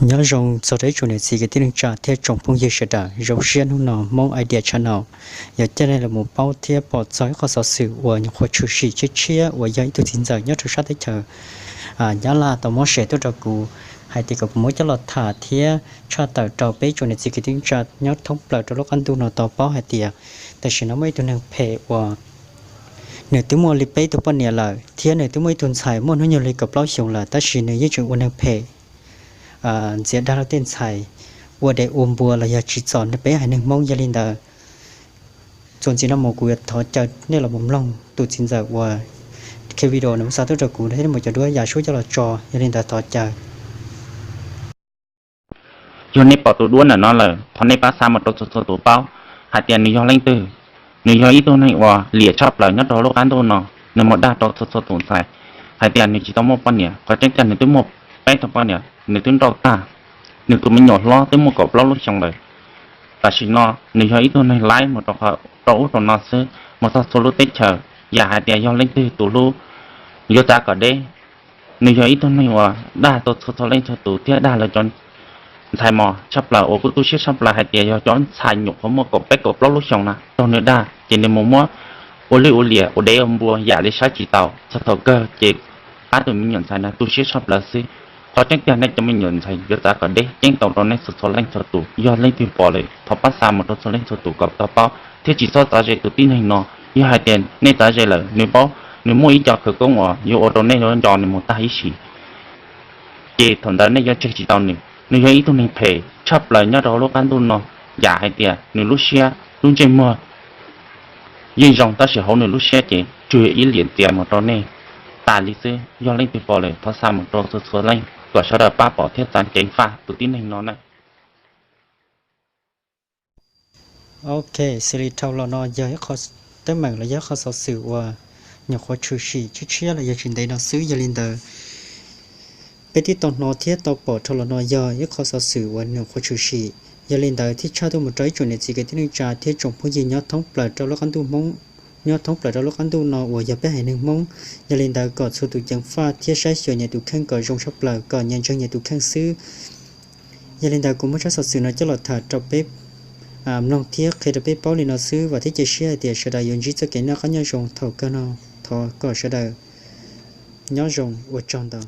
Nyob zoo txog rau ib tsoom niam txiv kwv tij neej tsa thiab tsoom phooj ywg sawv daws. Zoo siab hnub no Hmoob Idea Channel yuav coj nej los mus paub thiab pom txog ib qho xov xwm uas nyuam qhuav tshwm sim tshiab tshiab uas yog ib tug txiv ntxawm nyob rau sab teb chaws Nyab Laj tau muab share tuaj rau kuv hais tias kom kuv muab coj los tham thiab tshaj tawm rau peb tsoom niam txiv kwv tij neej tsa nyob thoob plaws rau lub qab ntuj no tau paub hais tias tam sim no muaj ib tug neeg phem uas nws twb muaj li peb tug poj niam lawm thiab nws twb muaj ib tug ntxhais muaj hnub nyoog li kaum plaub xyoos lawm, tab sis nws yeej tseem ua neeg phem ntxias dag luag tej ntxhais, ua dev ua npua los yog tsim txom peb haiv neeg Hmoob. Yog li ntawd, txuas ntxiv no mus kuv yuav thov caw nej los mus mloog tus txiv ntxawm uas qhia video nws xa tuaj rau kuv thiab mus cov duab yam sub coj los tso. Yog li ntawd thov caw. Yog nej pom tus duab ntawm no lawm, thov nej pab xa mus rau txhua txhua tus paub hais tias nws yog leej twg. Nws yog ib tug neeg uas liam tshaj plaws nyob rau lub qab ntuj no, nws mus dag rau txhua txhua tus ntxhais hais tias nws tsis tau muaj poj niam. Qhov tseeb tiag nws twb muaj peb tug poj niam, nws twb nrauj tag, nws tus me nyuam hlob twb muaj kaum plaub lub xyoo lawm. Tam sim no nws yog ib tug neeg laib mus rau ub rau no xwb, mus txog txhua lub teb chaws. Yam hais tias yog leej twg tus hlub yuav txav kom deb. Nws yog ib tug neeg uas dag tau txhua txhua leej txhua tus thiab dag lawv cov ntxhais mos tshaj plaws uas kuj tu siab tshaj plaws hais tias yog cov ntxhais nyuam qhuav muaj kaum peb kaum plaub lub xyoo na raug nws dag ces nws mus muab ua lwj ua liam ua dev ua npua yam li saib tsis taus. Txog thaum kawg ces pab tus me nyuam ntxhais no tu siab tshaj plaws xwb. Qhov tseeb tiag nej cov me nyuam ntxhais yuav txav kom deb ceeb toom rau nej txhua txhua leej txhua tus. Yog leej twg pom lawm thov pab xa mus rau txhua leej txhua tus kom tau paub thiab tsis txhob txav ze tus tib neeg no. Yog hais tias nej txav ze lawm nws paub nws muaj ib co khawv koob uas yuav ua rau nej yuav nco nws mus tag ib sim, ces thaum ntawd nej yuav tseg tsis tau nws. Nws yog ib tug neeg phem tshaj plaws nyob rau lub qab ntuj no. Yam hais tias nws lub siab lub ntsej muag yeej zoo tab sis hauv nws lub siab ces tswg ib liam txias mus rau nej tas li xwb. Yog leej twg pom lawm thov xa mus rau txhua txhua leej kom sawv daws pab pom thiab txav ceev faj tus tib neeg no na. Ok, xws li dhau los no yog ib qho teeb meem los yog ib qho xov xwm uas nyuam qhuav tshwm sim tshiab tshiab los yog tsis ntev no xwb. Yog li ntawd, peb twb tau hnov thiab tau pom dhau los no yog ib qho xov xwm uas nyuam qhuav tshwm sim. Yog li ntawd thiaj tshaj tuaj mus rau ib tsoom niam txiv kwv tij neej tsa thiab tsoom phooj ywg nyob thoob plaws rau lub qab ntuj Hmoob, nyob thoob plaws rau lub qab ntuj no uas yog peb haiv neeg Hmoob. Yog li ntawd kom txhua tus ceev faj thiab saib xyuas nyias tus kheej kom zoo tshaj plaws, kom nyias ntseeg nyias tus kheej xwb. Yog li ntawd kuv muab tsab xov xwm no coj los tham rau peb mloog thiab qhia rau peb paub li no xwb. Vam thiab cia siab hais tias sawv daws yuav ntsib txoj kev noj qab nyob zoo thaum kawg no. Thov kom sawv daws nyob zoo, ua tsaug ntau.